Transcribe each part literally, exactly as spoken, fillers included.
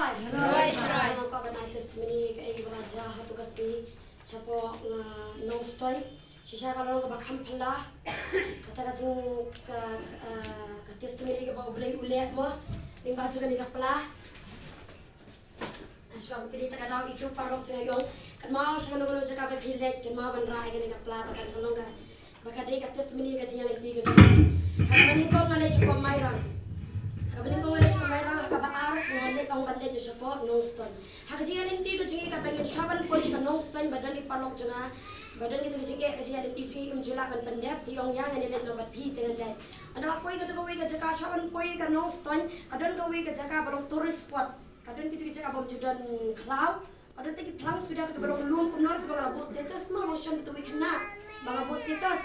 Hooid, hooid. Nga kwah ban ai testimony kaei kaba la jia ha tu ka sngi shapoh, uh, Nongstoiñ. Shisha ka long kaba kham phylla. Kata ka jing ka, uh, ka testimony kaba U Blei u leh mo. Lyngba jong kane ka pla. Shuwa ba phi dei ta ka daw itu paralok jong nga ïong. Kynmaw sha kano kano jaka ba phi leit, kynmaw ban rah ïa kane ka pla ba kan sa long ka, ba ka dei ka testimony ka jingïaleit ka jong phi. Ha kaba nyngkong nga leit sha Mairang. Ha kaba nyngkong nga leit sha Mairang, ha kaba ar nga leit ong ban leit sha Nongstoiñ. Ha ka jingïaleit ka jong ngi, katba ngin shuwa ban poi sha Nongstoiñ ba don i paralok jong nga, ba don kita ka jingeh ka jingïaleit ka jong ngi, um ju lah ban pyndep, te i ong ïa ngan ïaleit noh bad phi, te ngan leit. Ynda la poi kato kawei ka jaka, shuwa ban poi ka Nongstoiñ, ka don kawei ka jaka ba long tourist spot. Ka don kito ki jaka bym ju don khlaw. Ka don te ki phlang suda kito ba long lum kumno, kito ba nga la buh status, ma long shen kito wi khynnah ba nga buh status.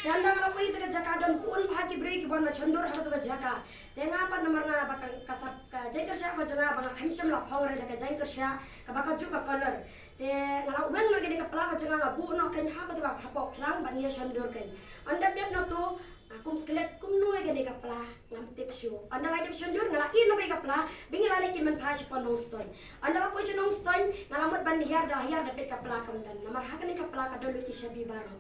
Te ynda nga la poi te ka jaka don bun bha ki briew ki wan ban shon dur ha kito ka jaka. Te nga pat namar nga ba ka, ka sap ka jingkyrshan ka jong nga ba nga khlem shym la phong re da ka jingkyrshan kaba kajuh ka color. Te nga la wan ma kane ka pla ka jong nga, nga buh noh kein ha kito ka hapoh phlang bad ngi ïa shon dur kein. Ynda dep na to, nga kum klet kumno ïa kane ka pla, ngam tip shuh. Ynda la dep shon dur nga la ïa na bai ka pla, ba ngi la leit kin man pha sha Nongstoiñ. Ynda la poi sha Nongstoiñ, nga la mut ban hiar, da hiar da peit ka pla kam don. Namar ha kane ka pla ka don lut ki shabi baroh.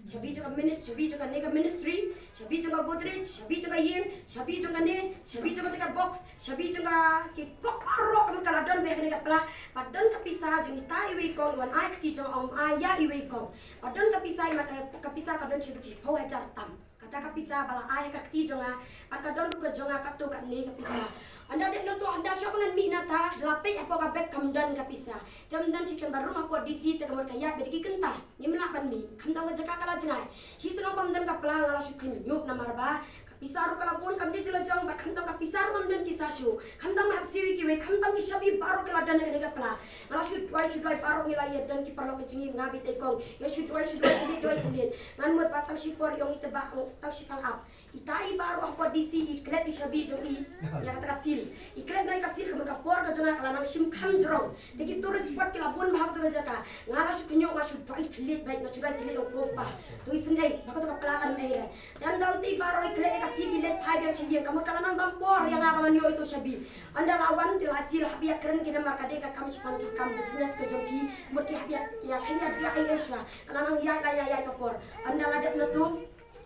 Shabi jong ka minis-, shabi jong kane ka ministry, shabi jong ka Godrej, shabi jong ka ïing, shabi jong kane, shabi jong kata ka box, shabi jong ka ki kop baroh ka mut ka la don bha ha kane ka pla. Bad don ka pisa jong ita iwei i kong i wan ai kti jong nga, ong ai ïa iwei i kong. Bad don ka pisa, i mat ka, ka pisa ka don shibun shiphew hajar tam. Kata ka pisa ba la ai ha ka kti jong nga, bad ka don ruh ka jong nga katto katne ka pisa. Ynda dep na to, ynda shuwa ba ngan mih na ta, da la peit hapoh ka bag kam don ka pisa. Te ym don shisien ba rung hapoh D C te ka mut ka ïaid bad ki kynta. Ngim lah ban mih, khamtam ka jaka ka la jngai. Shisien ong bym don ka pla nga la shu khynñiuh namar ba ka pisa ruh ka la bun kam dei jylliew jong, bad khamtam ka pisa ruh ngam don pisa shuh. Khamtam hap siew ïa kiwei, khamtam ki shabi baroh ki la don ha kane ka pla. Nga la shu duwai, shu duwai baroh ngi la ïa don ki paralok ka jong ngi, nga bad i kong. Ïa shu duwai, shu duwai, thylliej duwai thylliej. Ngan mut ba tang shipor ïong i tba, tang shipang ap. Ita i baroh hapoh D C i klet i shabi jong i ïa kata ka seal. I klet noh ïa ka seal ka mut ka por ka jong nga ka la nang shim kham jrong. Te ki tourist spot ki la bun bha ha kata ka jaka. Nga la shu khynñiuh, nga shu duwai thylliej beit, nga shu duwai thylliej ong ko Pa. To isynei ba kato ka pla kan ei re. Te ynda ute i baroh i klet ïa ka seal i leit phai biang sha ïing, ka mut ka la nang bam por ïa nga ba ngan ïoh ito shabi. Ynda la wan te la seal hap ïa kren ki namar ka dei ka kam shaphang ki kam business ka jong ki. Mut ki hap ïa, ïa kren ïa, ïa, ïa, shuwa. Ka la nang ïaid la ïaid ïaid ka por. Ynda la dep na to,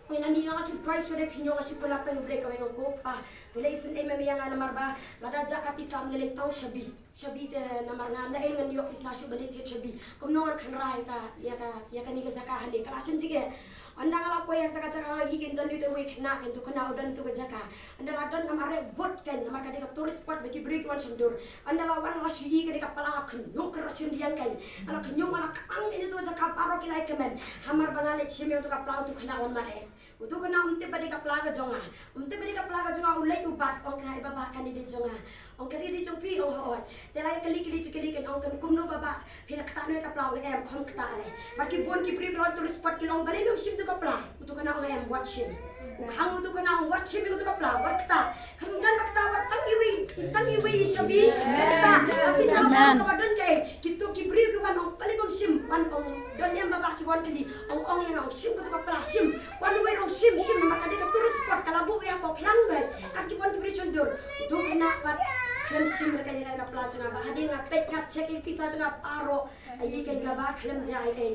Ngi la mih, nga shu duwai shu dep shu ñiong, nga shu kular tang ïa U Blei kawei, nga ong ko Pa, to leit isynei ma me ïa nga namar ba lada jah ka pisa ym lei lei tang shabi. Shabi te namar nga naei ngan ïoh pisa shuh ban leit thied shabi. Kumno ngan kynrad ïa ka, ïa ka, ïa kane ka jaka hangne ka la shem jingeh. Ynda nga la poi ïa kata ka jaka nga ïohi kein don ïa uta uwei u khynnah kein, uta u khynnah u don ïa uta ka jaka. Ynda la don kam areh vote kein namar ka dei ka tourist spot ba ki briew ki wan shon dur. Ynda la wan nga la shu ïohi kane ka pla nga khynñiuh kynrad shynriang kein. Nga la khynñiuh nga la kang kein ïa uta ka jaka baroh ki la ïa kmen. Hamar ba nga leit shim ïa uta ka pla uta u khynnah u wan mareh. Uta u khynnah um tip ba dei ka pla ka jong nga. Um tip ba dei ka pla ka jong nga, u leit u bat, ong kane baba kane dei jong nga. Ong kane dei jong phi, ong hooid. Te la ïa kylli kylli jingkylli kein, ong kan kumno baba phi la ktah noh ïa ka pla, ong em kham ktah re. Bad ki bun ki briew ki la wan tourist spot ki la ong balei mem shim uta ka pla. Uta u khynnah ong em wat shim. U khang uta u khynnah ong wat shim ïa uta ka pla, wat ktah. Kham don ba ktah wat tang iwei, tang iwei i shabi, ktah. Ka pisa ba ka ba don kaei. Kito ki briew ki wan ong balei bym shim, wan ong don em baba ki wan kylli. Ong ong ïa nga ong shim kato ka pla shim. Wan uwei ong shim shim namar ka dei ka tourist spot ka la buh ïa hapoh phlang beit. Kat ki wan ki briew shon dur. Uta u khynnah pat khlem shim re ka ïa ka pla jong nga ba hadien nga peit nga check ïa pisa jong nga baroh. Ïa ka kaba khlem jia ei ei.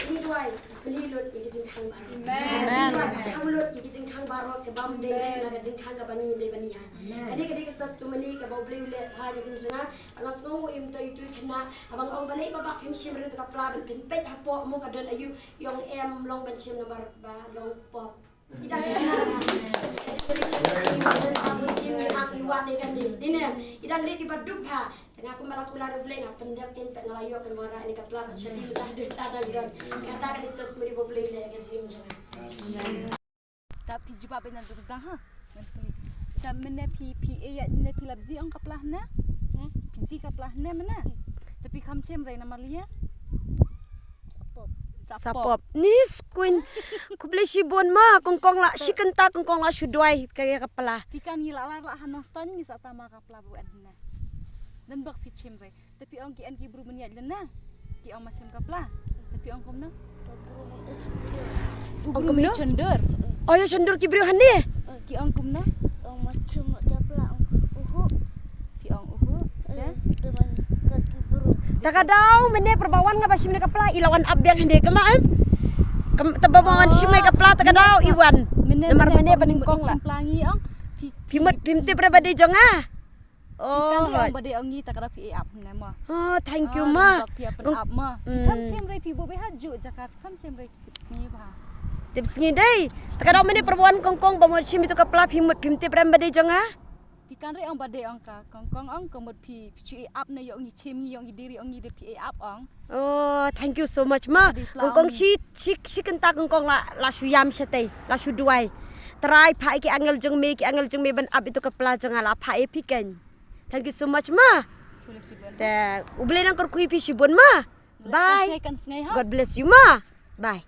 Jingduwai plie lut ïa ki jingkhang baroh. Amen. Jingduwai khang lut ïa ki jingkhang baroh kaba ym dei re na ka jingkhang kaba ngi dei ban ïa. Kane ka dei ka testimony kaba U Blei u leh ha ka jingim jong nga. Nga sngew im to itu i khynnah haba nga ong balei baba phim shim re uta ka pla ban pynpeit hapoh mo ka don aïu, i ong em long ban shim namar ba long pop. I dang rit, i dang rit i ba duk bha. Te nga kumba la kular U Blei nga pyndep kein pat nga la ïoh kan wanrah ïa ka pla bad shabi mynta haduh mynta dang don. Kata ka dei testimony ba U Blei u leh ha ka jingim jong nga. Ta phi jubab bad na duk dang ha. Ta mynne phi, phi ïa mynne phi lap ji ong ka pla hynne. Phi ji ka pla hynne mynne. Ta phi kham shim re namar lei. Sa pop. Sa pop. Ni skuin. Khublei shibun ma, kong kong la, shi kynta kong kong la shu duwai ka, ka pla. Phi kan ngi la la la ha Nongstoiñ ngi sa tama ka pla bun ne. Dan bak phi chim re. Tapi ong ki en ki bru meniat lena. Ki ong ma chim ka pla. Tapi ong kumno? U bru me chondur. Oh ya chondur ki bru hangne. Ki ong kumno? Ong ma chim da pla ong uhu. Phi ong uhu. Se? Te man kat ki bru. Ta ka daw mynne pyrbawan nga ba shim ne ka pla i la wan ap biang hynde ka ma em. Kam ta ba wan shim ne ka pla ta ka daw i wan. Mynne namar mynne mynne ba nyngkong la. Shim pla ngi ong. Phi mut phim tip re ba dei jong nga. Oh, kan ri ong ba dei ong ngi ta ka daw phi e ap ne ma. Oh, thank you ma. Phi ap ma. Kam chem re phi bo be ha ju jaka kam chem re. Tip sngi dei. Ta ka daw mynne pyrbawan kongkong ba mo shim ito ka pla phim mut phim tip rem ba dei jong nga. Phi kan re ong ba dei ong ka kongkong ong ka mut phi phi chu e ap na yong i chem ngi yong i diri ong i de phi e ap ong. Oh, thank you so much ma. Kongkong shi shi shi kynta kongkong la la shu yam shatei la shu duwai. Trai pha ki angel jong me ki angel jong me ban ap ito ka pla jong nga la pha e phi ken. Thank you so much ma. Te u Blei nang kyrkhu ïa phi shibun ma. Bye. God bless you ma. Bye.